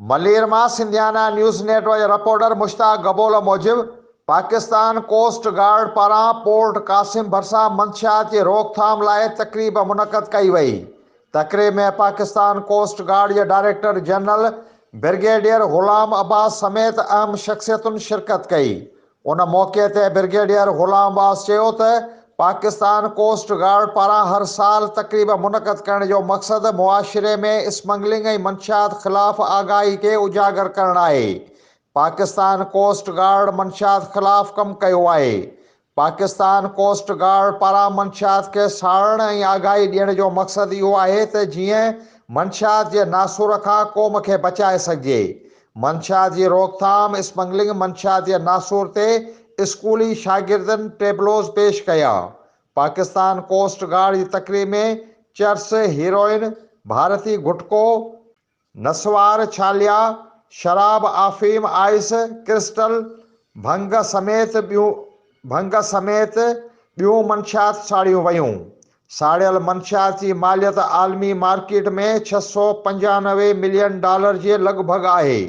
ملير مان Sindhiana news net work جي reporter Mushtaq Gabol موجب پاڪستان ڪوسٽ گارڊ پاران پورٽ قاسم ڀرسان منشيات جي روڪٿام لاء تقريب منعقد ڪئي وئي. تقريب ۾ پاڪستان ڪوسٽ گارڊ جي director general brigadier Ghulam Abbas سميت اهم شخصيتن شرڪت ڪئي. ان موقعي تي برگيڊيئر غلام عباس چيو ته پاڪستان ڪوسٽ گارڊ پاران هر سال تقريب منعقد ڪرڻ جو مقصد معاشري ۾ اسمگلنگ ۽ منشيات خلاف آگاهي کي اجاگر ڪرڻ آهي. پاڪستان ڪوسٽ گارڊ منشيات خلاف ڪم ڪيو آهي. پاڪستان ڪوسٽ گارڊ پاران منشيات کي ساڙڻ ۽ آگاهي ڏيڻ جو مقصد اهو آهي ته جيئن منشيات جي ناسور کان قوم کي بچائي سگهجي. منشيات جي روڪٿام، اسمگلنگ، منشيات جي ناسور تي اسڪولي شاگردن ٽيبلوز پيش ڪيا. پاڪستان ڪوسٽ گارڊ جي تقريب ۾ چرس، هيروئن، ڀارتي گٽڪو، نسوار، ڇاليا، شراب، آفيم، آئس ڪرسٽل، ڀنگ سميت ٻيون ڀنگ سميت ٻيون منشيات ساڙيون ويون. ساڙيل منشيات جي ماليت عالمي مارڪيٽ ۾ 695 ملين ڊالر جي لڳ ڀڳ آهي.